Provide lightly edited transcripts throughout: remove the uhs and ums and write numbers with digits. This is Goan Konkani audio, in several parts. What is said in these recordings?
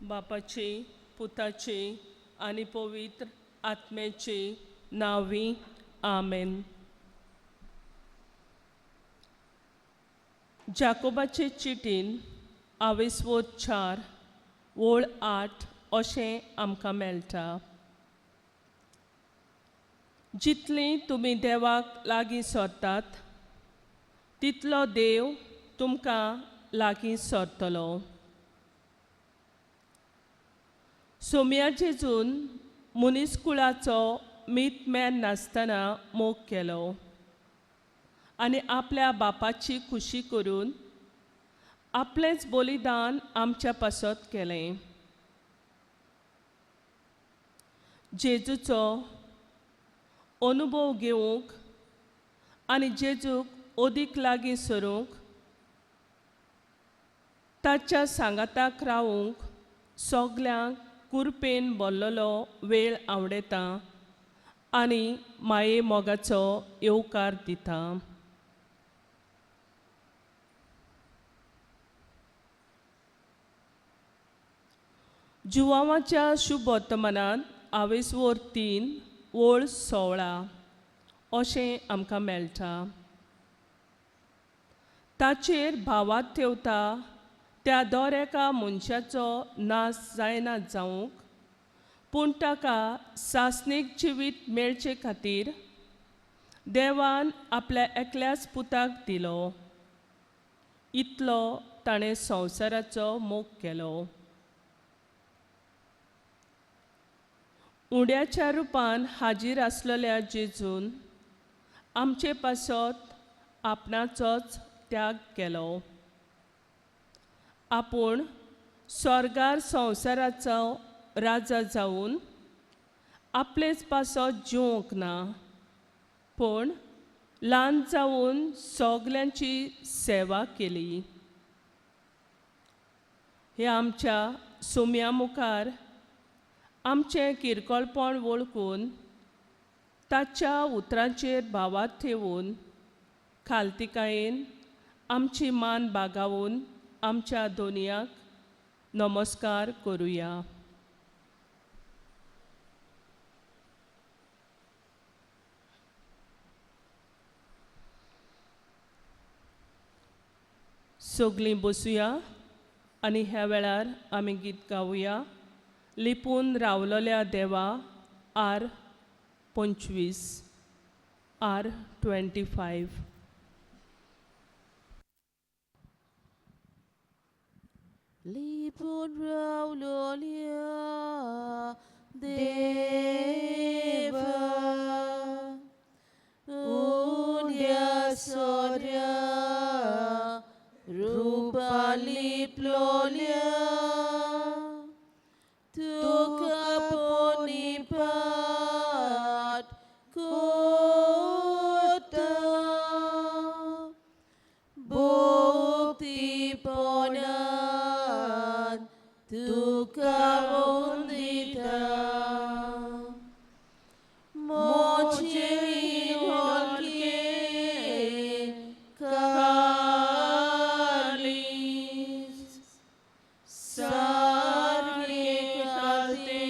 बापाची, पुताची आनी पवित्र आत्म्याची नांवी, आमेन. जाकोबाचे चिटीन आवेसवोर 4 ओळ 8 अशें आमकां मेळटा. जितली तुमी देवाक लागीं सरतात तितलो देव तुमकां लागीं सरतलो. सोम्या जेजून मनीसकुळाचो मीतमेन नासतना मोग केलो आनी आपल्या बापाची खुशी करून आपलेंच बलिदान आमच्या पासत केलें. जेजूचो अनुभव घेवंक आनी जेजूक अदीक लागीं सरूंक, ताच्या सांगाताक रावूंक सगल्यांक कुरपेन भरलेलो वेळ आवडटा आनी माये मोगाचो येवकार दिता. जुवांवाच्या शुभ वर्तमानांत आवेसवोर 3 ओळ 16 अशें आमकां मेळटा. ताचेर भावात ठेवता त्या दर एका मनशाचो नाश जायना जावंक, पूण ताका सासणीक जिवीत मेळचे खातीर देवान आपल्या एकल्याच पुताक दिलो. इतलो ताणें संवसाराचो मोग केलो. उड्याच्या रुपान हाजीर आसलेल्या जेजून आमचे पासत आपणाचोच त्याग केलो. आपूण स्वर्गार संवसाराचो राजा जावन आपलेच पासत जिवंक ना, पूण ल्हान जावन सगल्यांची सेवा केली. हे आमच्या सुम्या मुखार आमचें किरकोळपण वळखून ताच्या उतरांचेर भावात ठेवून खालतिकायेन आमची मान बागावून आमच्या दोनयाक नमस्कार करुया. सगलीं बसुया आनी ह्या वेळार आमी गीत गावया. लिपून रावलोल्या देवा, आर 25, आर 25. लिपून रावलोल्या देवा, उंड्या सोऱ्या रुपा लिपलोल्या, तुका पोनीपात कोता, भोक्तीपणान तुका वंदिता. मोचे होलके कालीस सारके खाते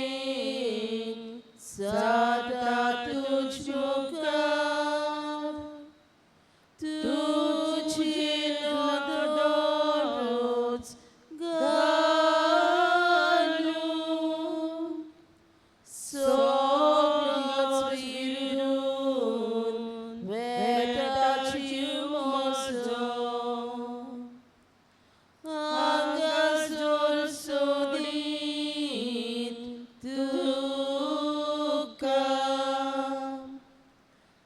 सदा तुझ मुखार, तुझे नदरोच घालून सगळोच फिरून वेता जीव म्हजो. हांगासर सोदीत तुका,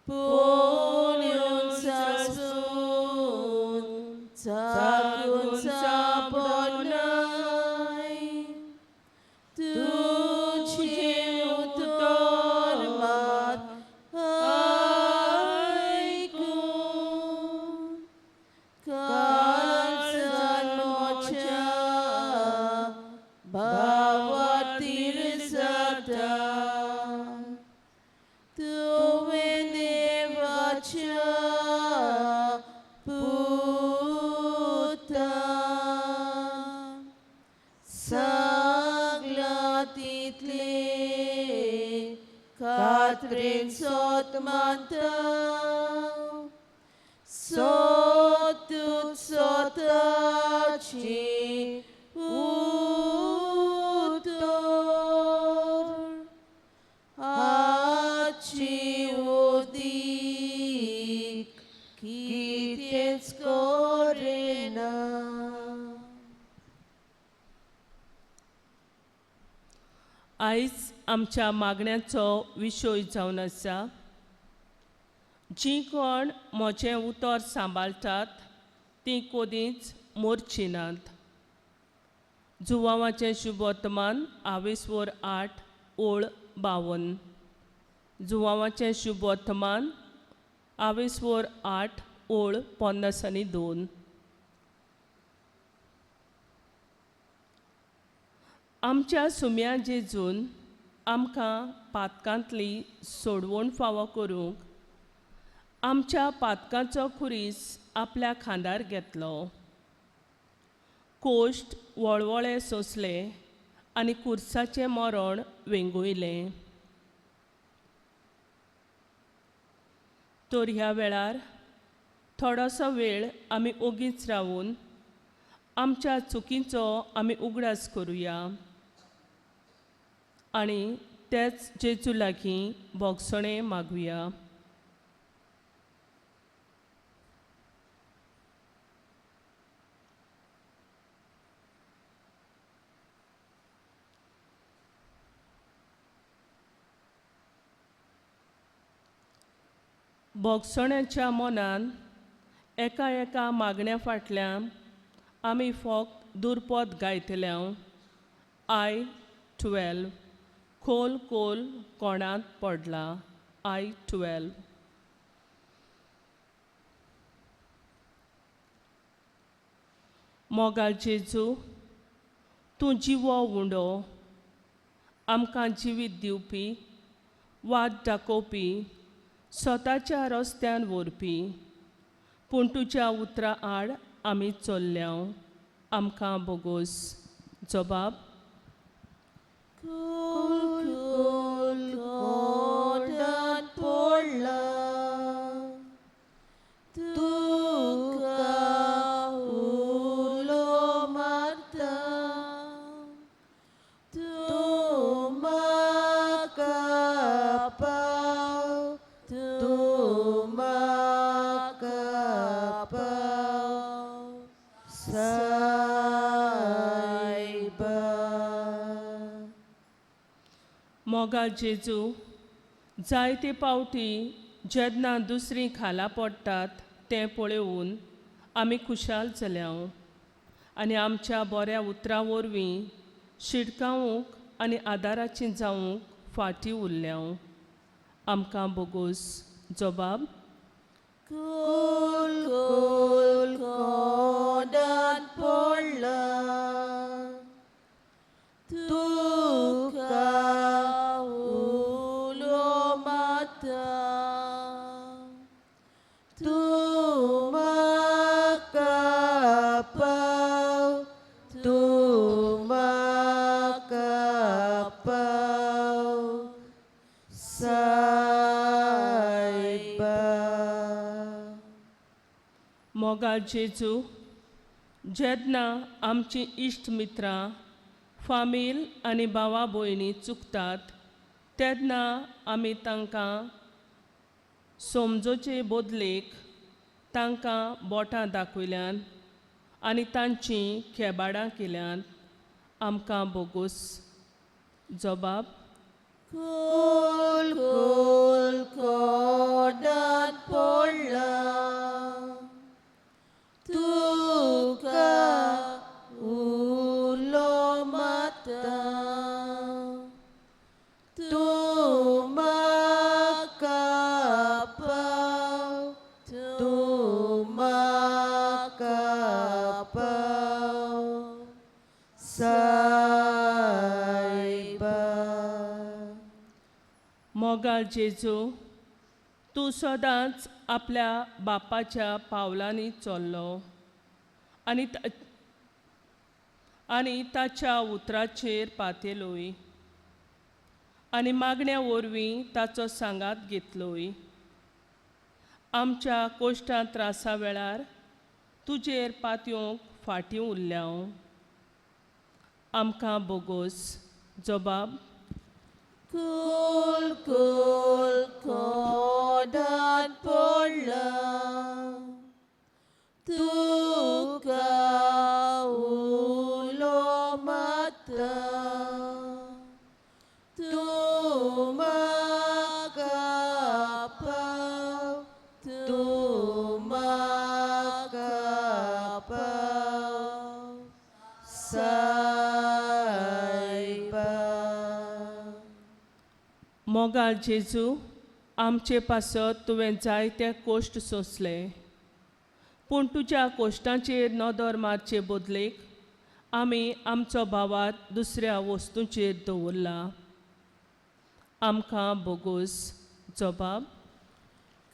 पळोवन सासून चाकून सापडनाय, तुजें उतर मात आयकून काळजान म्हज्या भावातीर जाता. तुवें देवाच्या पुता, जात्रेन सोत मानता सोत सोताची उतर हाची उदीक कितेंच करिना. आयज आमच्या मागण्याचो विशय जावन आसा, जीं कोण म्हजें उतर सांबाळटात तीं कोदींच मोरचीं नात. जुवांवाचें शुभवर्तमान आवेसवर 8 ओळ 52. जुवांवाचें शुभवर्तमान आवेसवर 8 ओळ 52. आमच्या सुम्या जेजून आमकां पातकांतली सोडवण फावो करूंक आमच्या पातकांचो खुरीस आपल्या खांदार घेतलो, कोश्ट वळवळे सोंसले आनी कुर्साचें मरण वेंगयलें. तर ह्या वेळार थोडोसो वेळ आमी ओगीच रावून आमच्या चुकींचो आमी उगडास करुया आनी तेच जेजू लागीं भोगसणें मागुया. भोगसण्याच्या मनान एका एका मागण्या फाटल्यान आमी फक्त दुरपद गायतले. I 12 खोल खोल कोणांत पडला. I 12. मोगाळ जेजू, तूं जिवो उंडो, आमकां जिवीत दिवपी, वाट दाखोवपी, स्वताच्या रस्त्यान व्हरपी, पूण तुज्या उतरां आड आमी चल्ल्या. आमकां बोगोस. जबाब. खोल खोल कोणांत पडला तुका उलो मारता तूं म्हाका पाव तूं म्हाका पाव सायबा. मोगाळ जेजू, जायते पावटी जेन्ना दुसरीं खाला पडटात तें पळोवन आमी खुशाल जाल्या आनी आमच्या बऱ्या उतरां वरवीं शिडकावूंक आनी आदाराची जावंक फाटीं उरल्या. आमकां बोगोस. जबाब. खोल खोल कोणांत पडला तुका उलो मारता तूं म्हाका पाव तूं म्हाका पाव सायबा. मोगाळ जेजू, जेन्ना आमचीं इश्ट मित्रां, फामील आनी भावा भयणी चुकतात तेन्ना आमी तांकां समजोचे बदलेक तांकां बोटां दाखयल्यान आनी तांचीं खेबाडां केल्यान. आमकां बोगोस. जबाब. खोल खोल कोणांत पडला तुका उलो मारता तूं म्हाका पाव तूं म्हाका पाव सायबा. मोगाळ जेजू, तूं सदांच आपल्या बापाच्या पावलांनी चल्लो आनी ताच्या उतराचेर पातेलोय. आनी मागण्या वरवीं ताचो सांगात घेतलोय. आमच्या कोश्टां त्रासा वेळार तुजेर पातयोंक फाटीं उरल्याव. आमकां बोगोस जबाब. कुल कुल कोणांत पडला तुका उलो मारता तूं म्हाका पाव तूं म्हाका पाव सायबा. मोगाळ जेजू, आमचे पासत तुवें जायते कोश्ट सोंसले, पूण तुज्या कोश्टांचेर नदर मारचे बदलेक आमी आमचो भावात दुसऱ्या वस्तूंचेर दवरला. आमकां बोगोस जबाब.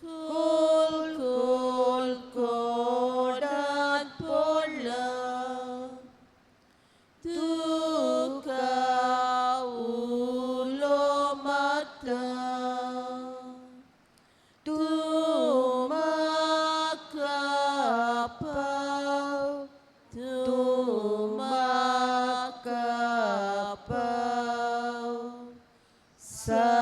कुल कुल कोणांत पडला तुका उलो मारता तूं म्हाका पाव तूं म्हाका पाव सायबा.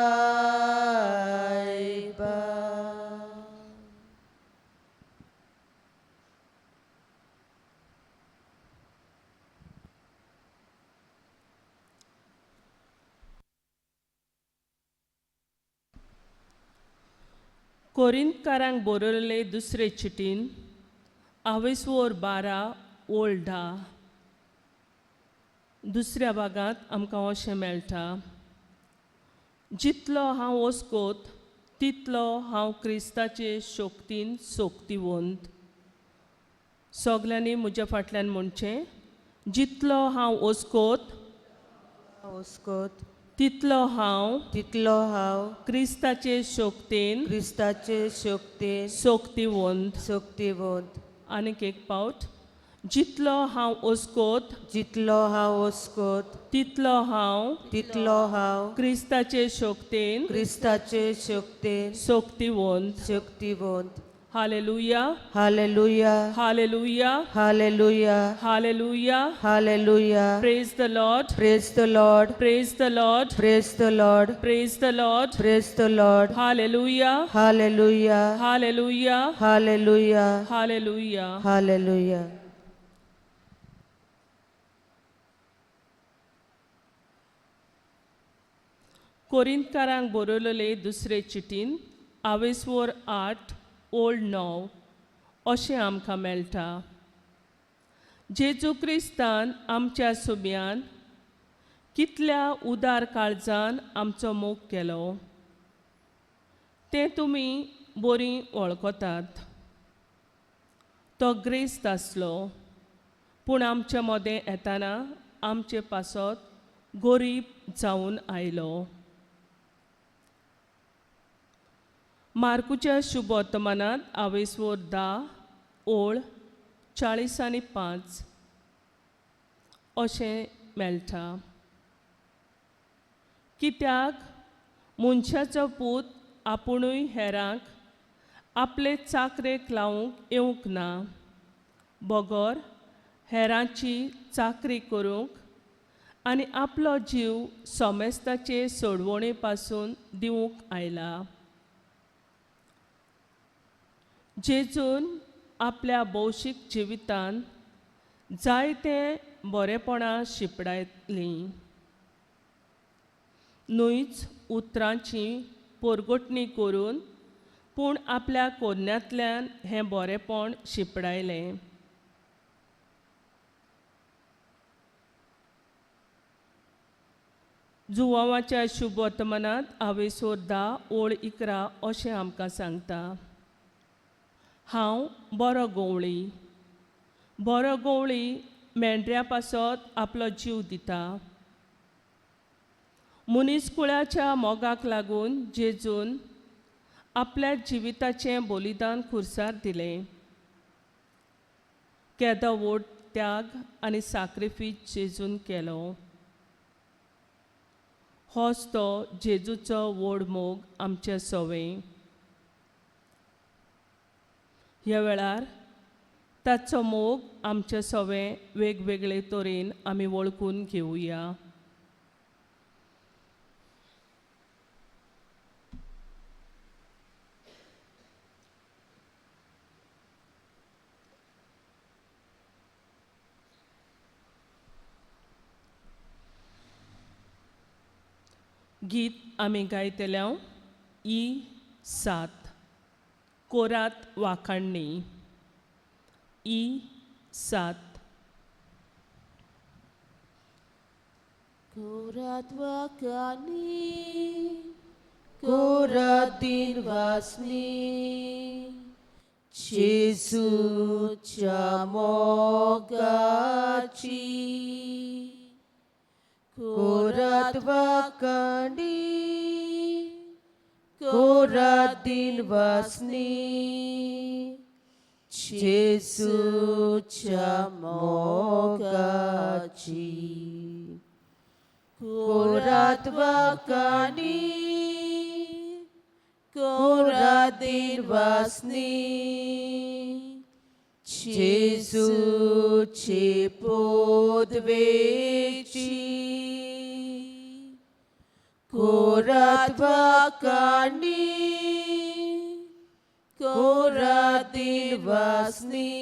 कोरिंतकारांक बरयल्ले दुसरे चिटीन आवेसवोर 12 ओळ 10 दुसऱ्या भागांत आमकां अशें मेळटा, जितलो हांव ओस्कोत तितलो हांव क्रिस्ताचे शक्तीन सोक्तिवंत. सगल्यांनी म्हज्या फाटल्यान म्हणचें, जितलो हांव ओस्कोत ओस्कोत तितलो हांव तितलो हांव क्रिस्ताचे शक्तीन क्रिस्ताचे शक्तीन सोक्तिवंत. शक्तिवंत. आनीक एक पावट, जितलो हांव ओस्कोत जितलो हांव ओस्कोत तितलो हांव तितलो हांव क्रिस्ताचे शक्तीन क्रिस्ताचे शक्तीन सोक्तिवंत. शक्तिवंत. Hallelujah hallelujah hallelujah hallelujah hallelujah hallelujah. Praise the Lord praise the Lord praise the Lord praise the Lord praise the Lord praise the Lord. Hallelujah hallelujah hallelujah hallelujah hallelujah hallelujah. कोरिंतकारांक बरयलेले दुसरे चिटीन आवेसवोर 8 ओळ 9 अशें आमकां मेळटा, जेजू क्रिस्तान आमच्या सुम्यान कितल्या उदार काळजान आमचो मोग केलो तें तुमी बरीं वळखतात. तो ग्रेस्त आसलो, पूण आमच्या मदें येताना आमचे पासत गोरीब जावन आयलो. मार्कुच्या शुभवर्तमानांत आवेसवोर 10 ओळ 40 आनी 5 अशें मेळटा, कित्याक मनशाचो पूत आपुणूय हेरांक आपले चाकरेक लावंक येवंक ना, बगर हेरांची चाकरी करूंक आनी आपलो जीव सोमेस्ताचे सोडवणे पासून दिवंक आयला. जेजून आपल्या भौशीक जिवितान जायते बरेपणां शिंपडायलीं, न्हूच उतरांची पोरगोटणी करून, पूण आपल्या कोन्यांतल्यान हें बरेपण शिंपडायलें. जुवांवाच्या शुभवर्तमानांत आवेसोर 10 ओळ 11 अशें आमकां सांगता, हांव बरो गवळी, बरो गवळी मेंढऱ्या पासत आपलो जीव दिता. मनीस कुळाच्या मोगाक लागून जेजून आपल्या जिविताचें बलिदान खुर्सार दिलें. केदो व्हड त्याग आनी साक्रिफीस जेजून केलो. होच तो जेजूचो व्हड मोग आमचे सवें. ह्या वेळार ताचो मोग आमचे सवें वेगवेगळे तरेन आमी वळखून घेवया. गीत आमी गायतले ई 7 कोरात वाखाणणी. ई 7. कोरात वाखाणणी कोरात दिन वासनी जेजूच्या मोगाची. कोरात वाखाणणी कोरात दिन वासनी जेजूच्या मोगाची. कोरात वाखाणणी कोरात दिन वासनी जेजूचे पोदवेची. कोरात वाखाणणी कोरात दिन वासनी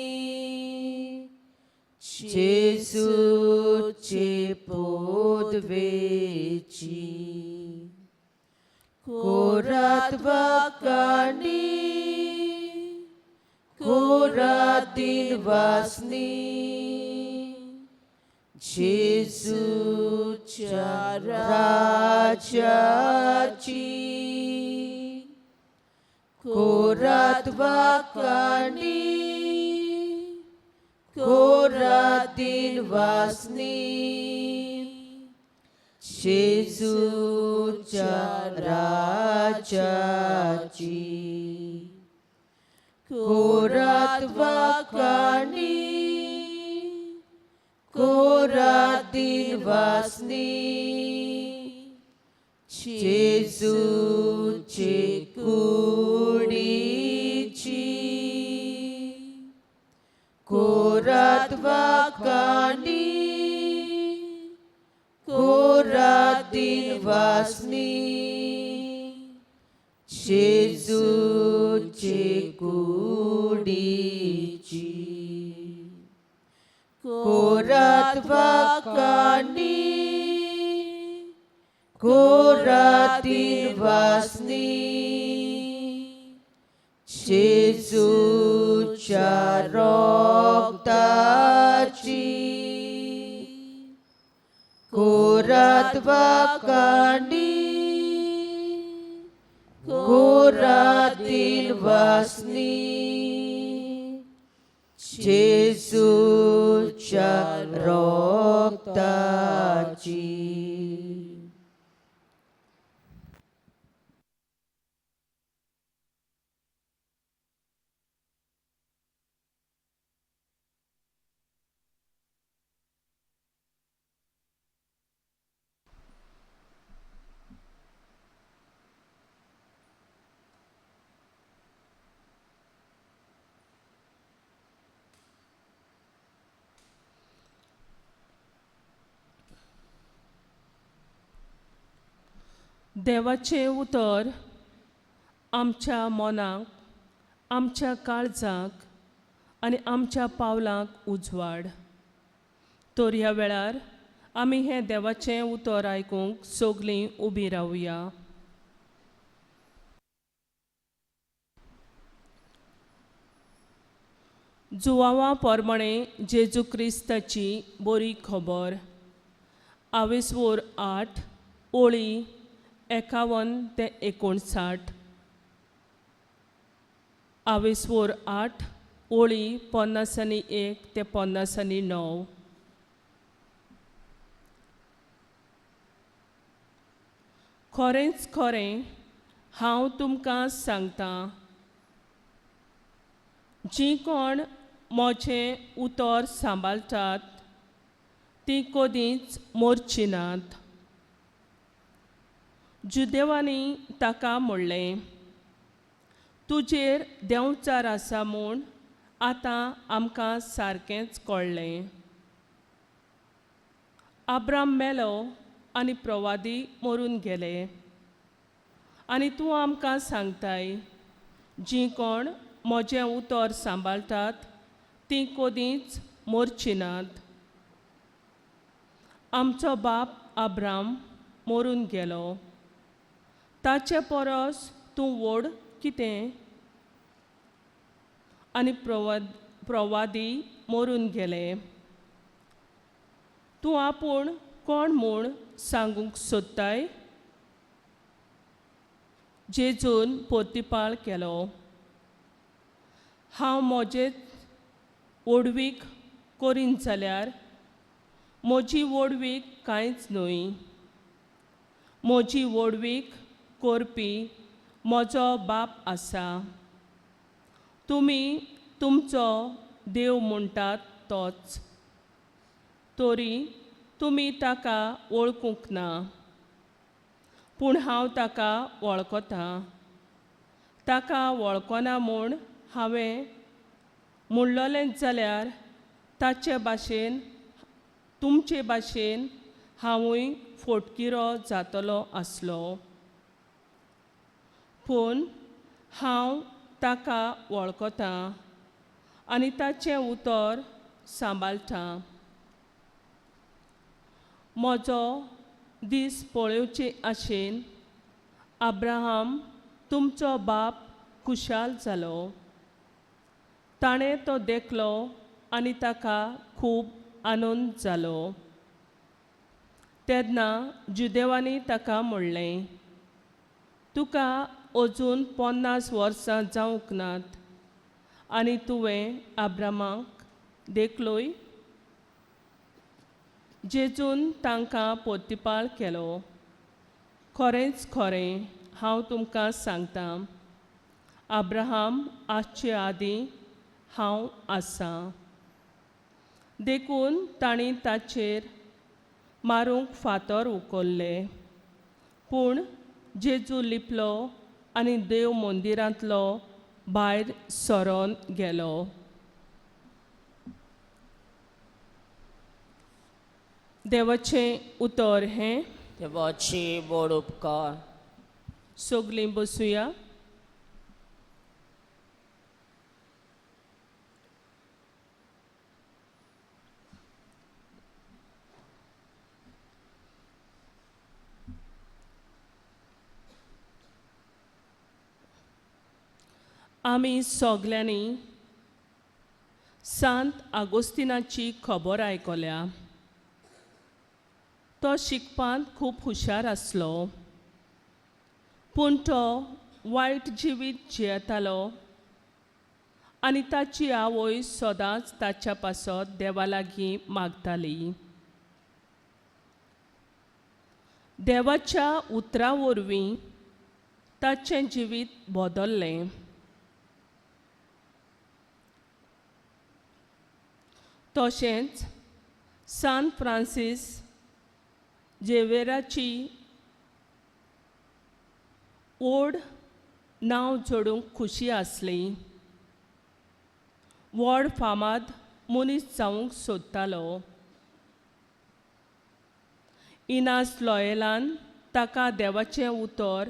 जेजूचे पोदवेची. कोरात वाखाणणी कोरात दिन वासनी जेजूच्या राज्याची. कोरात वाखाणणी कोरात दिन वासनी जेजूच्या राज्याची. कोरात वाखाणणी कोरात दिन वासनी जेजूचे कुडीची. कोरात वाखाणणी कोरात दिन वासनी जेजूचे कुडीची. कोरात वाखाणणी कोरात दिन वासनी जेजूच्या रक्ताची. कोरात वाखाणणी कोरात दिन वासनी जेजूच्या रक्ताची. देवाचें उतर आमच्या मनाक, आमच्या काळजाक आनी आमच्या पावलांक उजवाड. तर ह्या वेळार आमी हें देवाचें उतर आयकूंक सगलीं उबीं रावया. जुवावा पोरमाणे जेजू क्रिस्ताची बरी खबर. आवेसवोर 8 ओळी 51 ते 59. आवेसवोर 8 ओळी 51 ते 59. खरेंच खरें हांव तुमकां सांगता, जीं कोण म्हजें उतर सांबाळटात तीं कदींच मोरचीं नात. जुदेवांनी ताका म्हणलें, तुजेर देंवचार आसा म्हूण आतां आमकां सारकेंच कळ्ळें. आब्राम मेलो आनी प्रवादी मरून गेले, आनी तूं आमकां सांगताय, जीं कोण म्हजें उतर सांबाळटात तीं कदींच मरचीं नात. आमचो बाप आब्राम मरून गेलो, ताचे परस तूं व्हड कितें? आनी प्रवादी मरून गेले. तूं आपूण कोण म्हूण सांगूंक सोदताय? जेजून पोर्तिपाळ केलो, हांव म्हजेच व्हडवीक करीन जाल्यार म्हजी व्हडवीक कांयच न्हय. म्हजी व्हडवीक करपी म्हजो बाप आसा, तुमी तुमचो देव म्हणटात तोच, तरी तुमी ताका वळखूंक ना, पूण हांव ताका वळखतां. ताका वळखना म्हूण हांवें म्हणलोलेंच जाल्यार ताचे भाशेन तुमचे भाशेन हांवूय फोटकिरो जातलो आसलो. पूण हांव ताका वळखतां आनी ताचें उतर सांबाळटां. म्हजो दीस पळोवचे आशेन अब्राहम तुमचो बाप खुशाल जालो. ताणें तो देखलो आनी ताका खूब आनंद जालो. तेन्ना जुदेवांनी ताका म्हणलें, तुका अजून 50 वर्सां जावंक नात आनी तुवें अब्रामाक देखलोय? जेजून तांकां पोर्तिपाळ केलो, खरेंच खरें हांव तुमकां सांगतां, अब्राहम आसचे आदीं हांव आसां. देखून तांणी ताचेर मारूंक फातर उखल्ले, पूण जेजू लिपलो आनी देव मंदिरांतलो भायर सरोन गेलो. देवाचें उतर हें. देवाची व्हड उपकार. सगलीं बसुया. आमी सगल्यांनी सांत आगोस्तिनाची खबर आयकल्या. तो शिकपांत खूब हुशार आसलो, पूण तो वायट जिवीत जियेतालो आनी ताची आवय सदांच ताच्या पासत देवा लागीं मागताली. देवाच्या उतरा वरवीं ताचें जिवीत बदल्लें. तशेंच सान फ्रांसीस झेवियराची ओड नांव जोडूंक खुशी आसली. व्हड फामाद मनीस जावंक सोदतालो. इनास लॉयलान ताका देवाचें उतर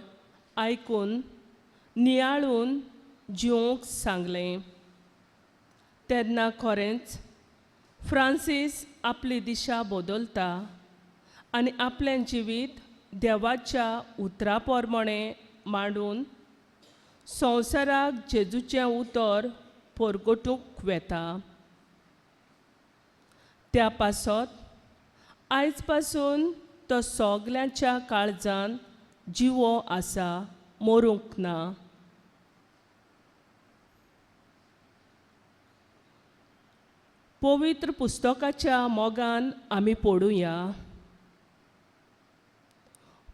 आयकून नियाळून जिवंक सांगलें. तेन्ना खरेंच फ्रांसीस आपली दिशा बदलता आनी आपलें जिवीत देवाच्या उतरा प्रमाणें मांडून संवसाराक जेजूचें उतर परगटूंक वेता. त्या पासत आयज पासून तो सगल्यांच्या काळजान जिवो आसा, मरूंक ना. पवित्र पुस्तकाच्या मोगान आमी पडुया.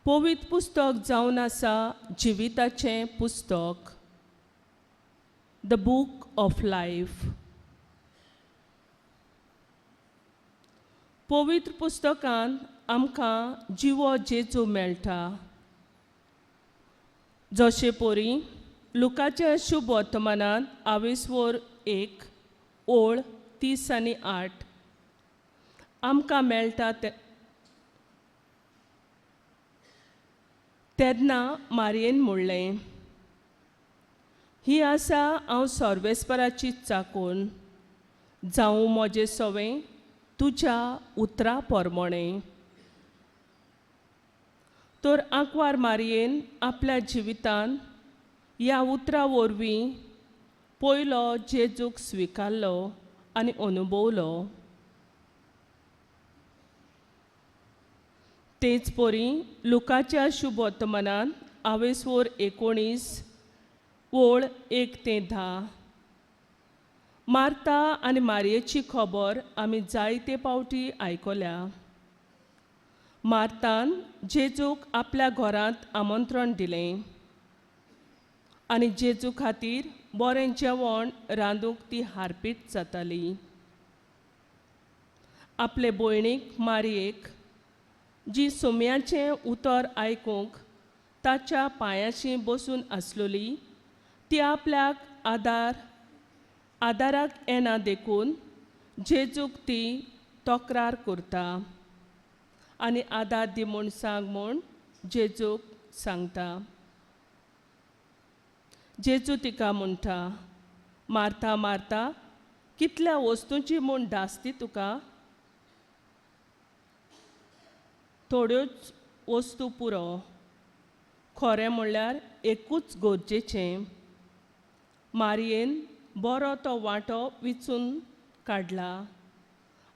पवित्र पुस्तक जावन आसा जिविताचें पुस्तक, the book of life. पवित्र पुस्तकांत आमकां जिवो जेजू मेळटा. जशे पोरी लुकाच्या शुभ वर्तमानांत आवेसवोर 1 ओळ 30 आनी 8 आमकां मेळटा. तेन्ना मारयेन म्हणलें, ही आसा हांव सर्वेस्पराची चाकून, जावं म्हजें सवें तुज्या उतरा परमणें. तर आंकवार मारयेन आपल्या जिवितान ह्या उतरा वरवीं पयलो जेजूक स्विकारलो आनी अनुभवलो. तेच परी लुकाच्या शुभ वर्तमानांत आवेसवोर 19 ओळ 1 ते 10 मार्ता आनी मारयेची खबर आमी जायते पावटी आयकल्या. मार्तान जेजूक आपल्या घरांत आमंत्रण दिलें आनी जेजू खातीर बरें जेवण रांदूंक ती हारपीत जाताली. आपले भयणीक मारयेक, जी सोम्याचें उतर आयकूंक ताच्या पांयाशी बसून आसलोली, ती आपल्याक आदाराक येना देखून जेजूक ती तक्रार करता आनी आदार दी म्हूण सांग म्हूण जेजूक सांगता. जेजू तिका म्हणटा, मारता मारता कितल्या वस्तूंची म्हूण धास्ती तुका, थोड्योच वस्तू पुरो, खरें म्हणल्यार एकूच गरजेचें. मारयेन बरो तो वांटो विचून काडला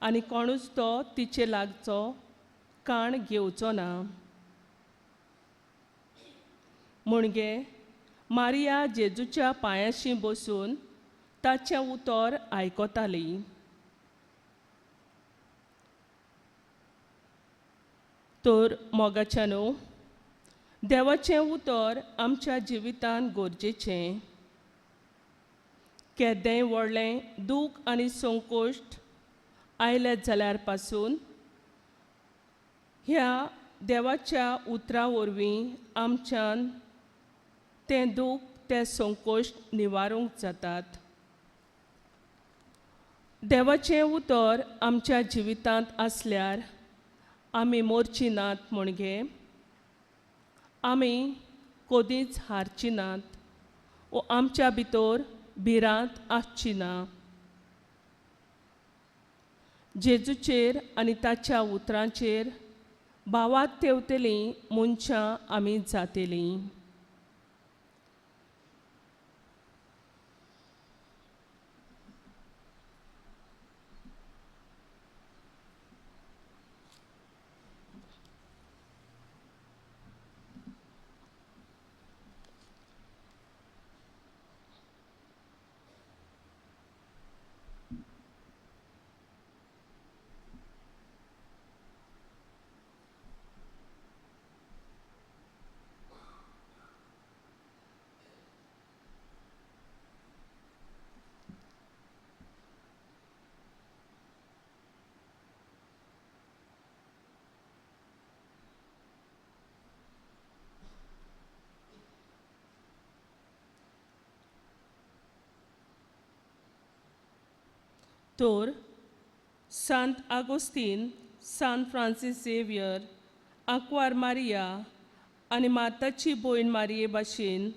आनी कोणूच तो तिचे लागचो काण घेवचो ना. म्हणगे मारिया जेजूच्या पांयाशी बसून ताचें उतर आयकताली. तर मोगाच्यानो, देवाचें उतर आमच्या जिवितांत गरजेचें. केदेंय व्हडलें दूख आनी संकोश्ट आयलें जाल्यार पासून ह्या देवाच्या उतरा वरवीं आमच्यान तें दूख तें संकोश्ट निवारूंक जातात. देवाचें उतर आमच्या जिवितांत आसल्यार आमी मोरची नात, म्हणगे आमी कदींच हारची नात वो आमच्या भितर भिरांत आसची ना. जेजूचेर आनी ताच्या उतरांचेर भावात तेवतलीं मनशां आमी जातलीं. तर सांत आगोस्तीन, सांत फ्रांसीस झेवियर, आंकवार मारिया आनी माताची भयण मारिये भाशेन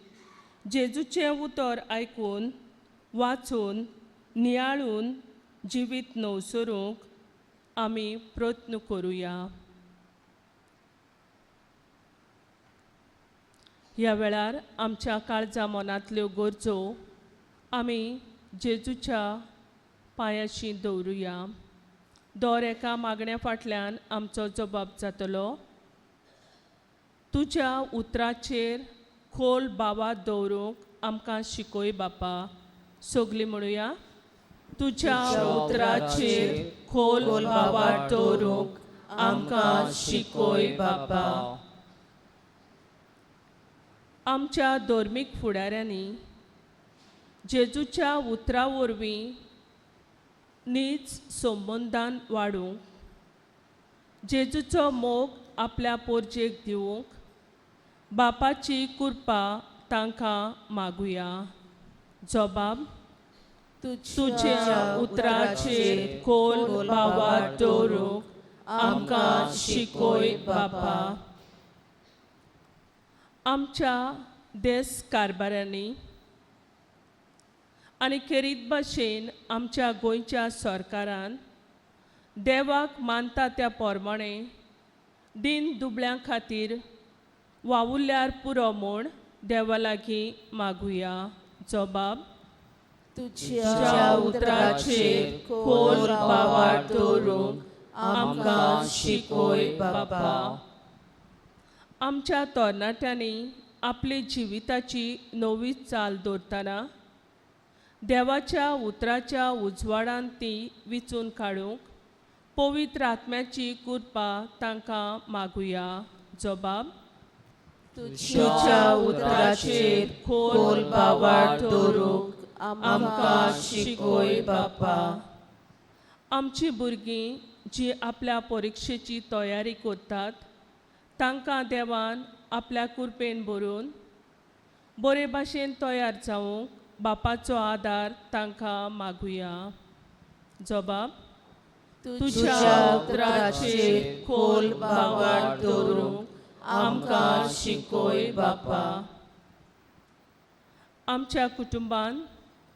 जेजूचें उतर आयकून, वाचून, नियाळून जिवीत नवसरूंक आमी प्रयत्न करुया. ह्या वेळार आमच्या काळजा मनांतल्यो गरजो आमी जेजूच्या पांयाशी दवरुया. दर एका मागण्या फाटल्यान आमचो जबाब जातलो, तुज्या उतराचेर खोल बावा दवरूंक आमकां शिकय बापा. सगलीं म्हणुया, तुज्या उतराचेर खोल बावा दवरूंक आमकां शिकय बापा. आमच्या धर्मीक फुडाऱ्यांनी जेजूच्या उतरा वरवीं नीज संबंदान वाडूंक, जेजूचो मोग आपल्या पोरजेक दिवंक, बापाची कृपा तांकां मागुया. जबाब तुज्या उतराचेर खोल भावार्थ दवरूंक आमकां शिकय बापा. आमच्या देस कारभारांनी आनी खेरीत भाशेन आमच्या गोंयच्या सरकारान देवाक मानता त्या प्रमाणे दीन दुबळ्यां खातीर वावुरल्यार पुरो म्हूण देवा लागीं मागुया. जबाब तुज्या उतराचेर खोल भावार्थ दवरूंक आमकां शिकय बापा. आमच्या तरणाट्यांनी आपली जिविताची नवी चाल दवरतना देवाच्या उतराच्या उजवाडान ती विचून काडूंक पवित्र आत्म्याची कृपा तांकां मागुया. जबाब तुज्या उतराचेर खोल भावार्थ दवरूंक आमकां शिकय बापा. आमची भुरगीं जी आपल्या परिक्षेची तयारी करतात तांकां देवान आपल्या कृपेन भरून बरे भाशेन तयार जावंक बापाचो आदार तांकां मागुया. जबाब तुज्या उतराचेर खोल भावार्थ दवरूंक आमकां शिकय बापा. आमच्या कुटुंबान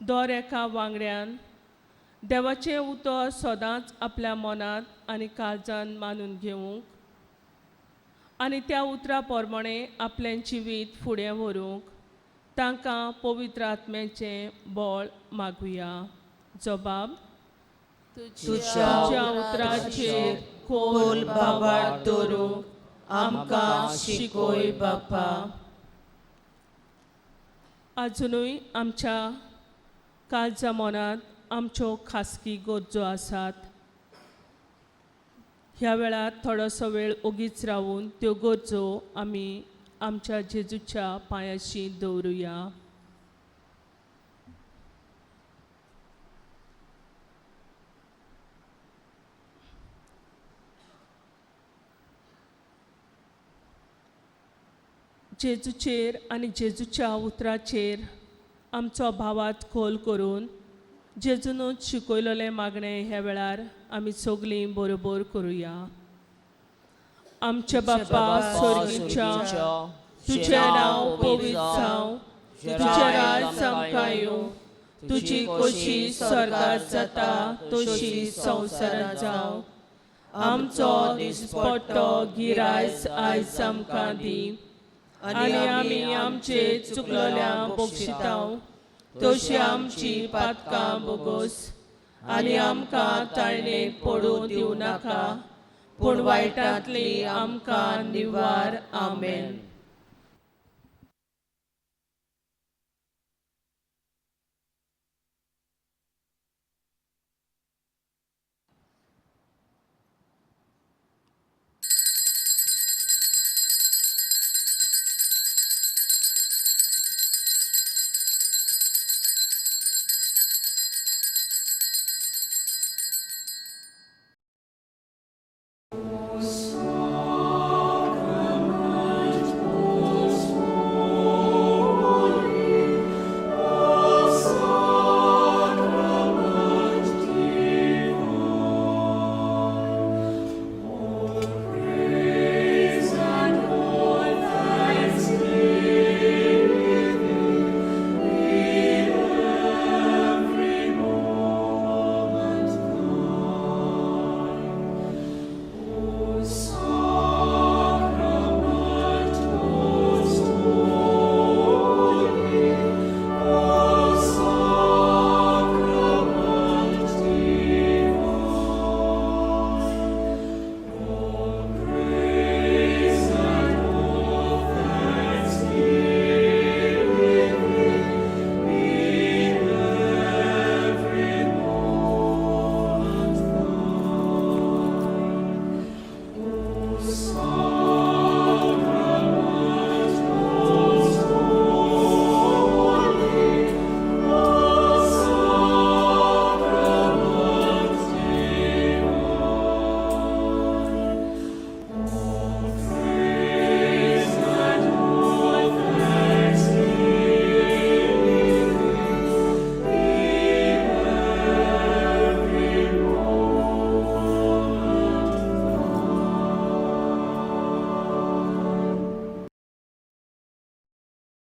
दर एका वांगड्यान देवाचें उतर सदांच आपल्या मनांत आनी काळजान मानून घेवंक आनी त्या उतरा प्रमाणे आपलें जिवीत फुडें व्हरूंक तांकां पवित्र आत्म्याचें बळ मागुया. जबाब तुज्या उतराचेर खोल भावार्थ दवरूंक आमकां शिकय बापा. आजुनूय आमच्या काळजा मनांत आमच्यो खासगी गरजो आसात. ह्या वेळार थोडोसो वेळ ओगीच रावून त्यो गरजो आमी आमच्या जेजूच्या पांयाशी दवरुया. जेजूचेर आनी जेजूच्या उतराचेर आमचो भावार्थ खोल करून जेजूनच शिकयलेलें मागणें ह्या वेळार आमी सगळीं बरोबर करुया. आमच्या बापा स्वर्गीच्या, तुजें नांव पवित्र जावं, तुजें राज आमकां येवं, तुजी खोशी स्वर्गात जाता तशी संवसारांत जावं. आमचो दिसपट्टो गिरायस आयज आमकां दी आनी आमी आमचे चुकलेल्या बक्षितांव तशी आमची पातकां बोगोस आनी आमकां ताळणेक पडूं दिवं नाका, पूण वायटांतली आमकां निवार. आमेन.